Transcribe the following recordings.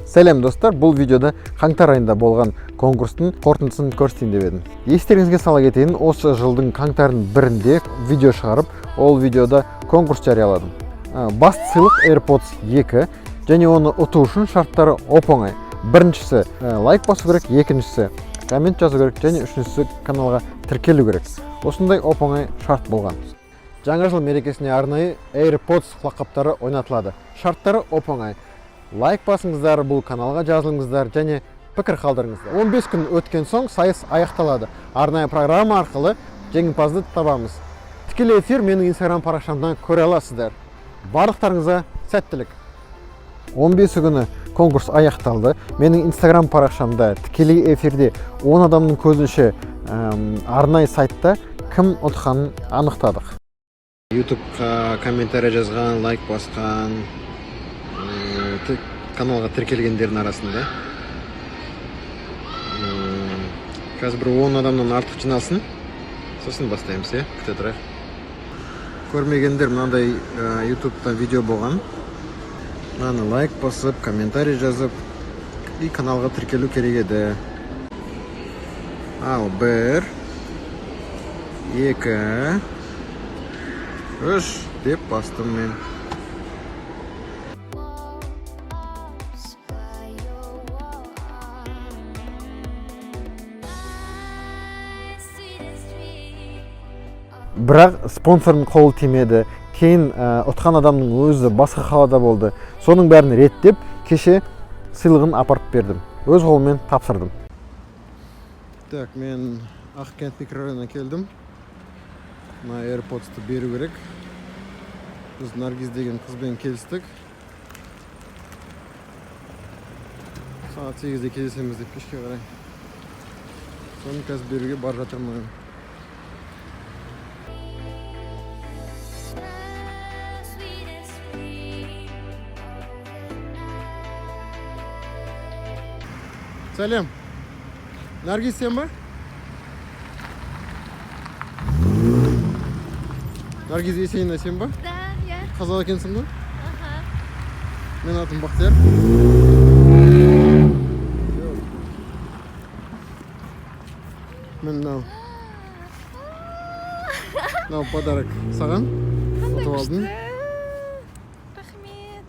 Сәлем, достар! Бұл видеода қаңтар айында болған конкурстың қорытындысын көрсетейін деп едім. Естеріңізге сала кетейін, осы жылдың қаңтардың 1-інде видео шығарып, ол видеода конкурс жарияладым. Басты сыйлық AirPods 2 және оны ұту үшін шарттары оп оңай. Біріншісі, лайк басу керек, екіншісі, коммент жазу керек және үшіншісі, каналға тіркелу керек. Осындай оп оңай шарт болған. Жаңа жыл мерекесіне арнайы AirPods құлаққаптары ойнатылады. Шарттары оп оңай: лайк басыңыздар, бұл каналға жазылыңыздар және пікір қалдырыңыздар. 15 күн өткен соң сайыс аяқталады. Арнайы программа арқылы жеңімпазды табамыз. Тікелей эфир менің Инстаграм парақшамдан көре аласыздар. Барлықтарыңызға сәттілік! 15 күні конкурс аяқталды. Менің Инстаграм парақшамда тікелей эфирде 10 адамның көзінше, арнайы сайтта кім ұтқанын анықтадық. Ютубқа комментарий жазған, лайк басқан, каналға тіркелгендердің арасында қазір бір 10 адамнан артық жиналсын, сосын бастаймыз, иә. Күте тұрайық. Көрмегендер, мынандай Ютубта видео болған. Мынаны лайк басып, комментарий жазып и каналға тіркелу керек еді. Ал бір, екі, үш деп бастым мен. By your wall. My sweetest dream. Бірақ спонсордың қолы тимеді. Кейін ұтқан адамның өзі басқа қалада болды. Соның бәрін реттеп, кеше сыйлығын апарып бердім, өз қолыммен тапсырдым. Так, мен Ақкент микрорайонына келдім. Мына AirPods'ты беру керек. Біз Наргиз деген қызбен келістік, сағат 8-де кездесеміз деп, кешке қарай. Соны қазір беруге бара жатырмын. The sweetest dream of the night. Сәлем, Наргиз, сен ба? Наргиз Есенина, сен ба? Да, я. Қазақ екенсің ғой? Ага. Менің атым Бақтияр. Жоқ. Міне, мынау подарок саған, ұтып алдың. Рахмет.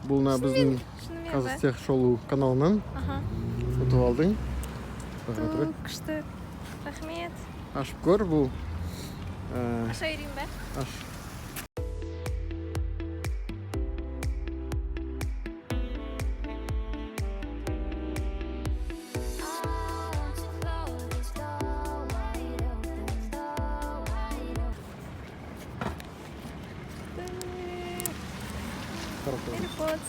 Бұл мына біздің Шынымен ба? Қазақ шолу каналынан ұтып алдың. Ту, күшті. Рахмет. Ашып көр бұл Аша берейін ба? Аш. I want to blow this door wide open, door wide open. Қарап тұр. AirPods.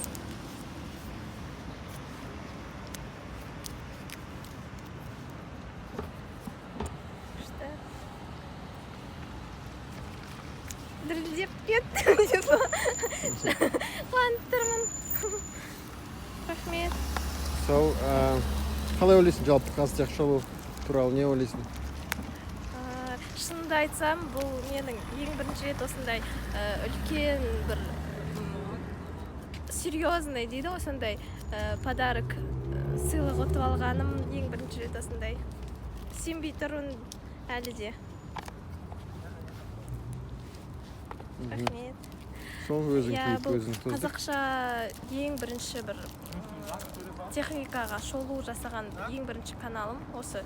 Күшті. Дірілдеп кеттім деп. Қуанып тұрмын. Рахмет. Сол, қалай ойлайсың, жалпы Қазтех шолу туралы не ойлайсың? Шынымды айтсам, бұл менің ең бірінші рет осындай үлкен бір серьезный дейді ғой, сондай подарок, сыйлық ұтып алғаным. Ең бірінші рет осындай, сенбей тұрмын әлі де. Рахмет. Сол, өзің Иә, киіп, бұл өзің тоздыр. Қазақша ең бірінші бір техникаға шолу жасаған ең бірінші каналым осы.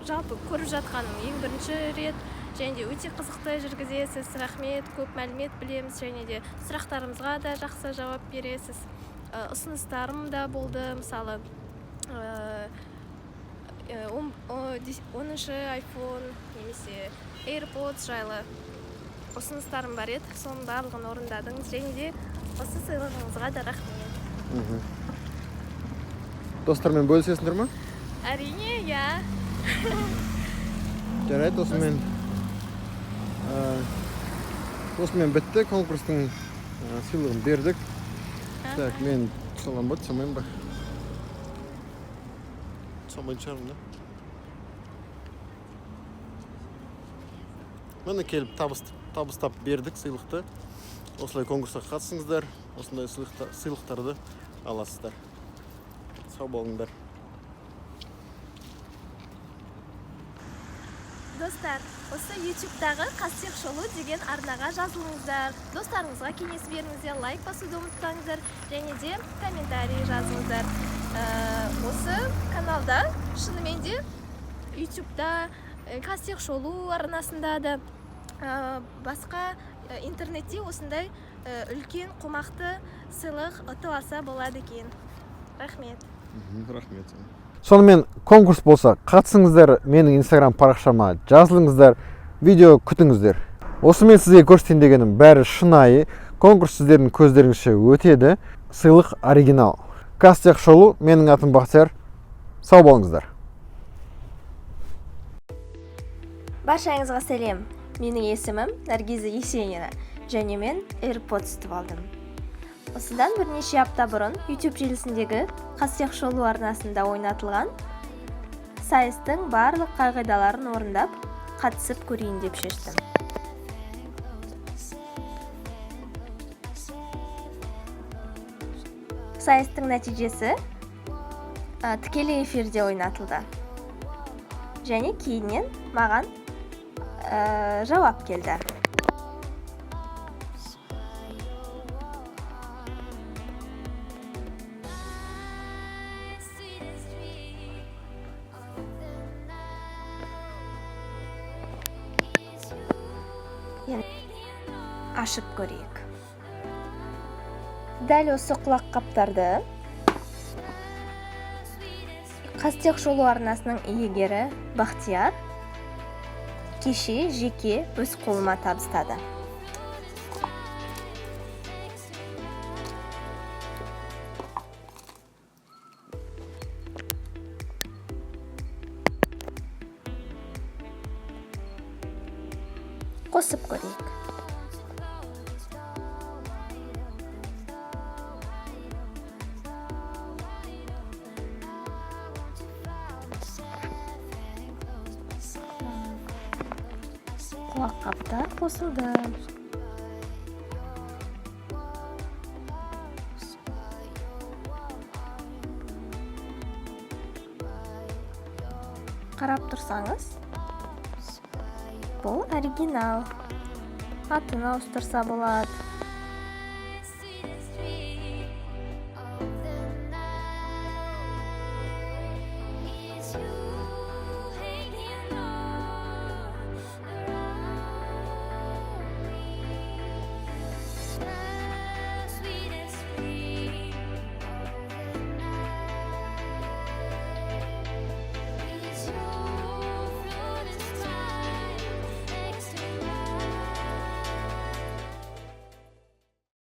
Жалпы көріп жатқаным ең бірінші рет және де өте қызықты жүргізесіз. Рахмет, көп мәлімет білеміз және де сұрақтарымызға да жақсы жауап бересіз. Ұсыныстарым да болды, мысалы, 10-шы iPhone немесе AirPods жайлы ұсыныстарым бар еді. Соның барлығын орындадыңыз және де осы сыйлығыңызға да рахмет. Достармен бөлісесіңдер ма? Әрине, иә. Жарайды, осымен бітті. Конкурстың сыйлығын бердік. Так, мен түсе аламын ба, түсе алмаймын ба? Түсе алмайтын шығармын да. Міне, келіп табыстап бердік сыйлықты. Осылай конкурсқа қатысыңыздар, осындай сыйлықтарды аласыздар. Сау болыңдар. Достар, осы ютубтағы Қастех шолу деген арнаға жазылыңыздар, достарыңызға кеңес беріңіздер, лайк басуды ұмытпаңыздар және де комментарий жазыңыздар. Осы каналда шынымен де ютубта Қастех шолу арнасында да басқа интернетте осындай үлкен қомақты сыйлық ұтып алса болады екен. Рахмет. Рахмет. Сонымен, конкурс болса, қатысыңыздар, менің инстаграм парақшама жазылыңыздар, видео күтіңіздер. Осымен сізге көрсетейін дегенім бәрі шынайы. Конкурс сіздердің көздеріңізше өтеді. Сыйлық оригинал. Кастех шолу, менің атым Бақтияр. Сау болыңыздар. Баршаңызға сәлем. Менің есімім Наргиза Есенина және мен AirPods ұтып алдым. Осыдан бірнеше апта бұрын YouTube желісіндегі Қастех шолу арнасында ойнатылған сайыстың барлық қағидаларын орындап, қатысып көрейін деп шештім. Сайыстың нәтижесі тікелей эфирде ойнатылды. Және кейіннен маған жауап келді. Енді ашып көрейік. Дәл осы құлаққаптарды Қастех шолу арнасының иегері Бақтияр кеше жеке өз қолыма табыстады. Қосып көрейік. Құлаққаптар қосылды. Қарап тұрсаңыз, бұл оригинал. Атын ауыстырса болады.